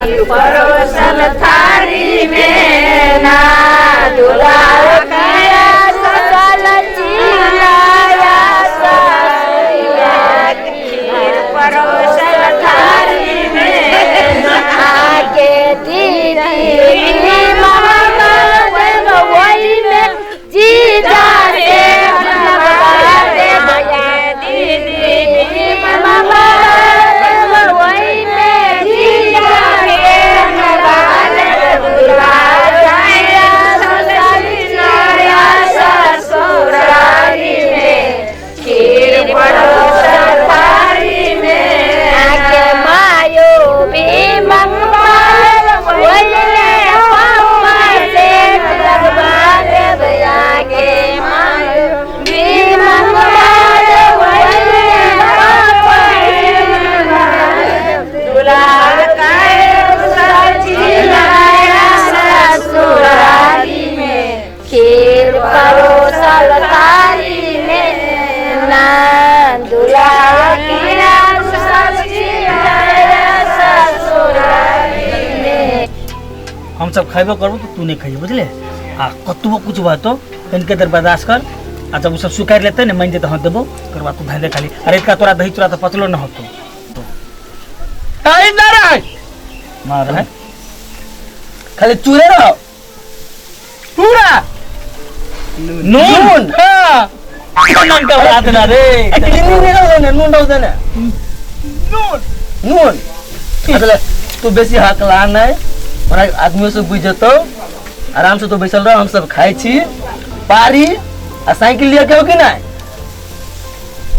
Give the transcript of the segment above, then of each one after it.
परोसल थारी में ना दुलार काया सल चिलाया ससुरिया खीर परोसल थारी में ना के दीदी मामा वही में जीजा से दीदी मामा वही में जीजा हम सब खेबो करबो तो तू नहीं खाइए, बुझले? आ कतबो कुछ बहतो कनिके देर बर्दाश्त कर, आ जब उ सब सुखारि लेतै ने मानि जेतै हँ देबो, ओकर बाद तू धान दे खाली। अरे का तोरा दही चूड़ा तो पचलो न होतो। टाइम ना रहे ना रहे, खाली चूरे रहो पूरा नून। हां नून का बात ना रे, चीनी नहीं डाल देना, नून डाल देना। नून नून अगले तू बेसी हक ला नहीं, ओना आदमी से बुझ जतो, आराम से तो बैसल रह, हम सब खाई छी पारी आ साइकिल लिया के हो कि नहीं?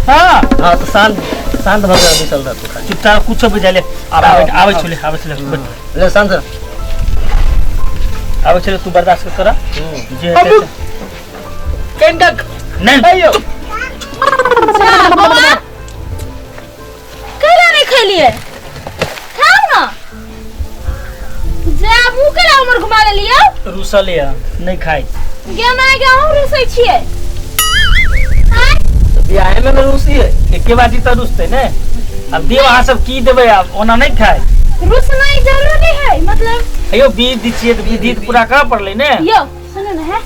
हां हां तो शांत शांत भग बैसल रह तू, खाली चुपचाप कुछ बुझा ले। आवे आवे छले, आवे छले ले शांत आवे छले, तू बर्दाश्त कर जे अब केंडक नहीं आइयो बाबा कैला नहीं खेलिए, खाओ ना जा मुंह केला उमर घुमा ले लियो। रुसल या नहीं खाई गे my गे हम रुसै छियै। हां बियाह में न रुसी है, एके बाजी त रुसते ने। अब देव अहाँ सब की देबै, आब ओना नहीं खाए। रुसनाइ जरूरी है, मतलब अयो बीज दी छियै त विधि पूरा करऽ पड़लै ने। यो सुन न है,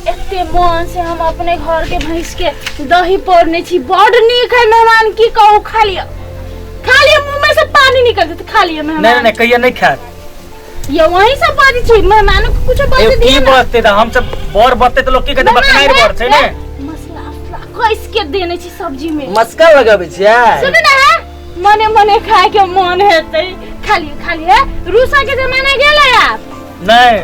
एते मन से हम अपने घर के भैंस के दही पौरने छी, बड नीक है मेहमान, की कहू खा लियो खा लियो, मुंह में से पानी निकल जेतै, खा लियो मेहमान। नहीं नहीं कहिया नहीं खाए ये वही सब बाजी छी, मेहमानों को कुछ बात की दिया ना। बचते त हम सब बर बचते त लोग की कहते बकनाइर बर छै ने। मसला उसला कस के देने छी सब्जी में, मस्का लगाबै छियै। सुन ना है, मने मने खाए के मन हेतै, खा लियो खा लियो। रूसा के जमाना गेलै आब नहीं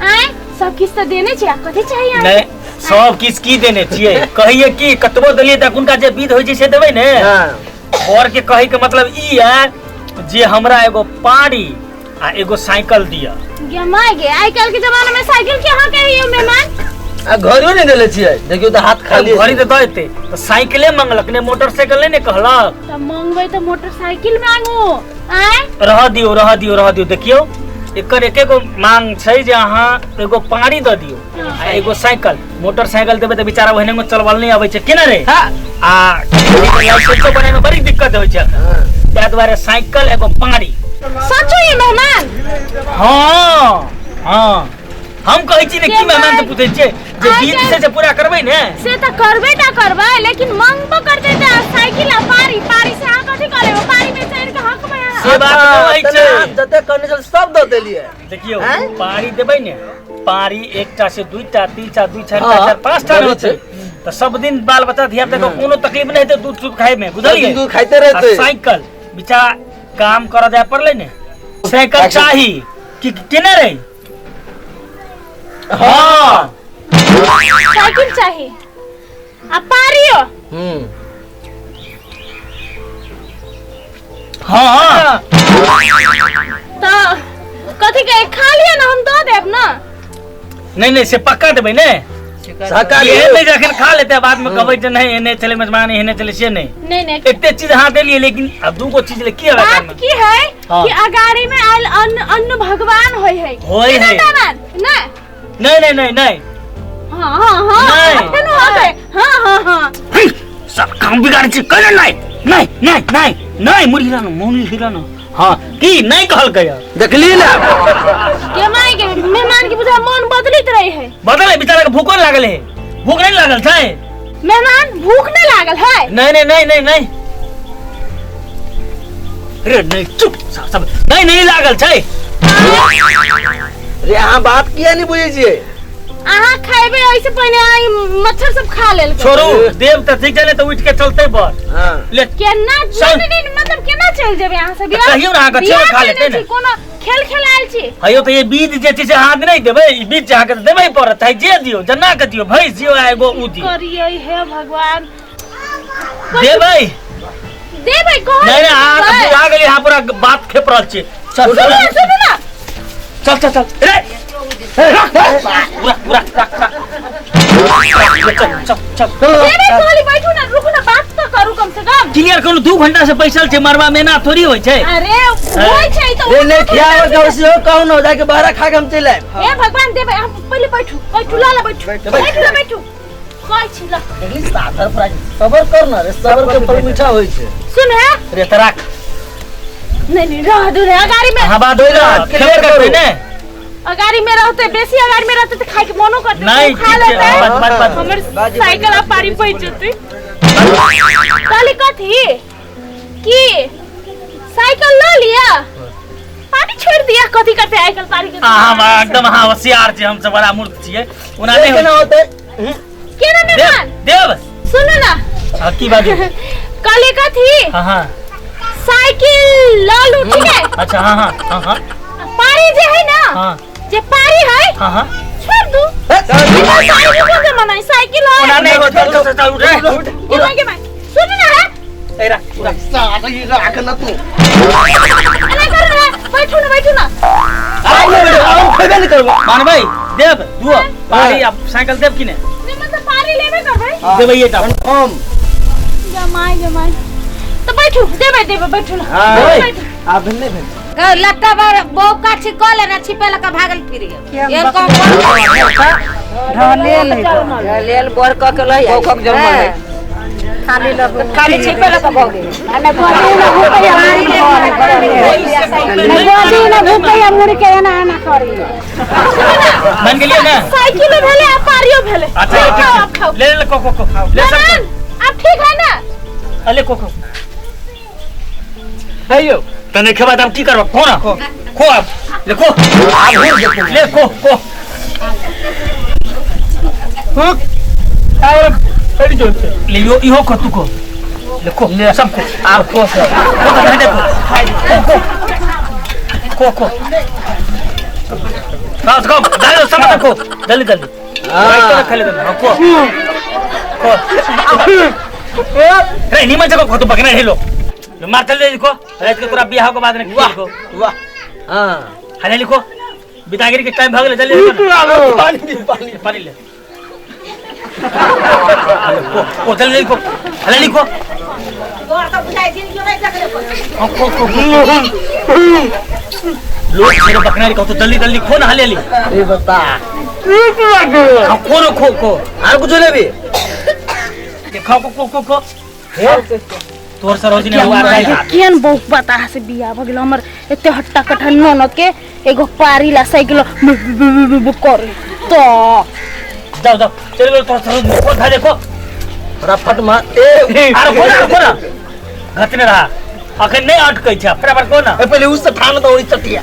आय सब किछ त देने छी, आ कथि चाहिए? नहीं सब किछ की देने छियै, कहिए की कतबो देलियै त उनका जे विध होइ छै से देबै ने। हां बर के कहै के मतलब ई है जे हमरा एगो पाड़ी आ एगो साइकिल दिया। गे my गे, आइ काल्हि के जमाना में साइकिल के अहाँ कहियो मेहमान? आ घरो नहीं देले छियै, देखियो त हाथ खाली घड़ी त दऽ देतै त साइकिले मंगलक ने, मोटरसाइकिल नहीं ने कहलक। त मंगबै त मोटरसाइकिल मांगू। आय रह दियो रह दियो रह दियो। देखियो एकर एक एगो मांग छै जे अहाँ एगो पाड़ी दऽ दियो आ एगो साइकिल। मोटरसाइकिल देबै त बेचारा ओहने में चलबल नहीं अबै छै केना रे, आ लाइसेंसो बनै में बड़ी दिक्कत होइ छै, ताहि दुआरे साइकिल एगो पाड़ी। सचो ये मेहमान? हाँ हाँ हम कहै छी ने की मेहमान से पूछै छियै जे विध से जे पूरा करबै ने से त करबै टा करबै, लेकिन मांगबो करतै त साइकिल आ पारी, पारी से अहाँ कथि करबै? पारी में चढ़ि के हकबै अहाँ। से बात नहि होइ छै, जते करने छल सब दऽ देलियै। देखियौ पारी देबै ने, पारी एकटा से दूटा तीनटा दू चारि चारि पाँचटा रहै छै त सब दिन बाल बच्चा धिया पुता के कोनो तकलीफ नहि हेतै दूध सूध खाय में, बुझलियै? दूध खाइते रहतै। साइकिल बेचारा काम करऽ जाय पड़लै ने, साइकिल चाही कि केना रे? हाँ साइकिल चाही आ पारियो। हाँ त कथि के खा लिअ ना, हम दऽ देब ना। नहीं नहीं से पक्का देबै ने, नहीं जखन खा लेते बाद में कहबै जे नहीं एने चले मेजबान एने चले से नहीं। नहीं नहीं एते चीज अहाँ देलियै, लेकिन अब दूगो चीज ले की आबै बात की है कि अगाड़ी में आयल अन्न अन्न भगवान होय है, होय है नहीं नहीं नहीं नहीं नहीं हां हां हां नहीं हां हां हां सब काम बिगाड़ छी कहले नहीं नहीं नहीं नहीं नहीं मुड़ी हिलानो मुड़ी हिलानो। हाँ की नहीं कहलकै देखली ना के माय के मेहमान के बुझा मन बदलित रहे है। बदल बेचारा के भूखो लागल है, भूख नहीं लागल छै मेहमान, भूख नहीं लागल है। नहीं नहीं नहीं नहीं नहीं रे नहीं चुप सब नहीं नहीं लागल छै। रे अहाँ बात किया नहीं बुझै छियै? अहाँ खाइबे ऐसे पहिने आई मच्छर सब खा लेल। छोड़ू देव त ठीक चले त उठ के चलते बर। हां ले केना नहीं नहीं मतलब केना चल जेबे अहाँ सब? कहियो ना अहाँ के चल खा लेते ने, कोनो खेल खेलायल छी। हयो त ये बीज जे छै से हाथ नहीं देबै, ई बीज अहाँ के देबै पड़त है, जे दियो जना के दियो, भैंस दियो आ एगो उ दियो। करियै हे भगवान, देबै देबै कह नहीं नहीं अहाँ के बुझा गेली, अहाँ पूरा बात खेप रहल छी। चल सुनू ना, चल चल चल रे पूरा पूरा रख रख चल चल चल देबै कहली बैठू ना, रुकू ना, बात तो करू कम से कम। क्लियर करू, 2 घंटा से बैसल छै मरवा में ना थोड़ी होय छै। अरे होय छै त रे नहीं खियावे के से कहू ना, जाके बाहर खा के हम चल आएब। हे भगवान देबै, हम पहिले बैठू बैठू ला बैठू बैठू ला बैठू कहै छी ला। देखली सादर फ्राई सबर कर ना रे, सबर के फल मीठा होय छै। सुन है रे त राख नहीं नहीं रह दू रे अगाड़ी में। हां बात होय ना, क्लियर करबै ने। अगाड़ी में रहते बेसी अगाड़ी में रहते त खाय के मनो करते नहीं खा लेते। बात बात हमर साइकिल आ पारी पड़ जते। कहली कथी की साइकिल ल लिया, पानी छोड़ दिया, कथी करते आइकल पारी के। हां एकदम हां होशियार छी हम सब, बड़ा मूर्ख छियै ओना नहीं केना होते केना मेहमान देव सुनो ना। हां की बाजू? कहली कथी? हां हां साइकिल ल लू ठीक है। अच्छा हां हां हां हां पारी जे है ना, हां जे पारी है हां हां छोड़ दू। साइकिल कोन जमाना है, साइकिल है ओना नहीं चल चल चल उठ के माय के my सुन ना है ए रख पूरा साला ये राख ना तू एना कर ना, बैठू ना बैठू ना। हम खैबे नहीं करबो मान भाई देव दुओ पारी अब साइकिल देव की ने? नहीं मतलब पारी लेबे करबै देबै ये टा हम जमाई जमाई तो बैठू देबै देबै बैठू ना। हां आ भेल नहीं भेल लत्ता बार बौका छिकल ना छिपे लका भागल फिर गेल। कम ढलेल है, ढलेल बर क के लई बौका के जन्म है खाली लग खाली छिपे लका भाग गेल। ना गोदी ना भूकैया ना गोदी ना भूकैया मुड़ के एना एना करी। मान गेलियै ना, साइकिलो भेले आ पारियो भेले। अच्छा ठीक ले ले को को को ले सब अब ठीक है ना। अले को को हेयो तने खेबा त हम की करब? खो ना खो खो अब ले खो ले खो खो और फट जो ले यो इहो खो तू खो ले खो ले सब खो आप खो सब खो त देखो खो खो खो बस खो दाल सब खो जल्दी जल्दी हां खा ले खो खो रे निमन से खो तो बकना हेलो मार चल लिखो रात के तोरा बियाह के बाद ने लिखो। वाह हां हले लिखो बिदागिरी के टाइम भ गेलै जल्दी पानी पानी पानी ले को जल्दी लिखो हले लिखो गोर त बुझाइ दिन क्यों नहीं देखले को को लोग मेरे बकना लिखो तो जल्दी जल्दी खो ना हले ली ए बता हां को खो खो are कुछ लेबी खो को को को तोर सरोजिनी हुआ केहन बहुत बताह से बियाह भ गेल हमर एते हट्टा कट्ठा ननद के एगो पारी ला साइकिल करे तो जाओ जाओ चल गेल तोर सरोजिनी को धरे को फटाफट मार ए अरे को ना को ना घटने रहा अखन नहीं अटकै छै फटाफट को ना ए पहिले उस ठान दौड़ी चटिया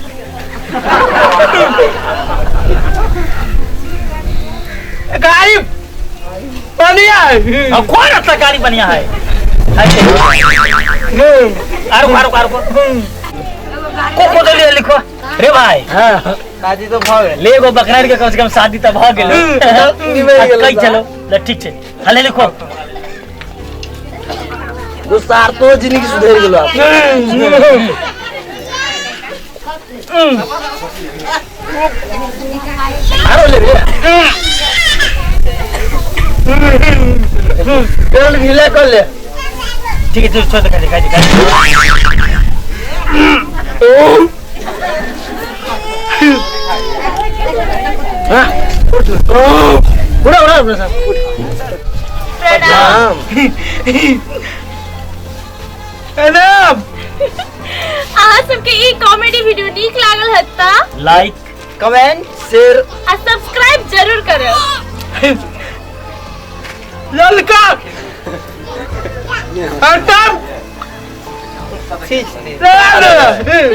गाड़ी बढ़िया है। अब कौन आता गाड़ी बढ़िया है? आरो आरो आरो को को जल्दी लिखो रे भाई। हां शादी तो भ गेल ले एगो बकरा के कम से कम शादी त भ गेल। कई चलो ल ठीक छै हले लिखो। दोस्तार तो जिंदगी सुधर गेलो। आरो ले रे तेल ढीला कर ले। ठीक है छोड़ दे खा खा खा। हां उठ उड़ा उड़ा उड़ा साहब उठ। प्रणाम। प्रणाम। अहाँ सबके ई कॉमेडी वीडियो नीक लागल हत त लाइक कमेंट शेयर आ सब्सक्राइब जरूर करब। ललका हटम। ठीक। रे।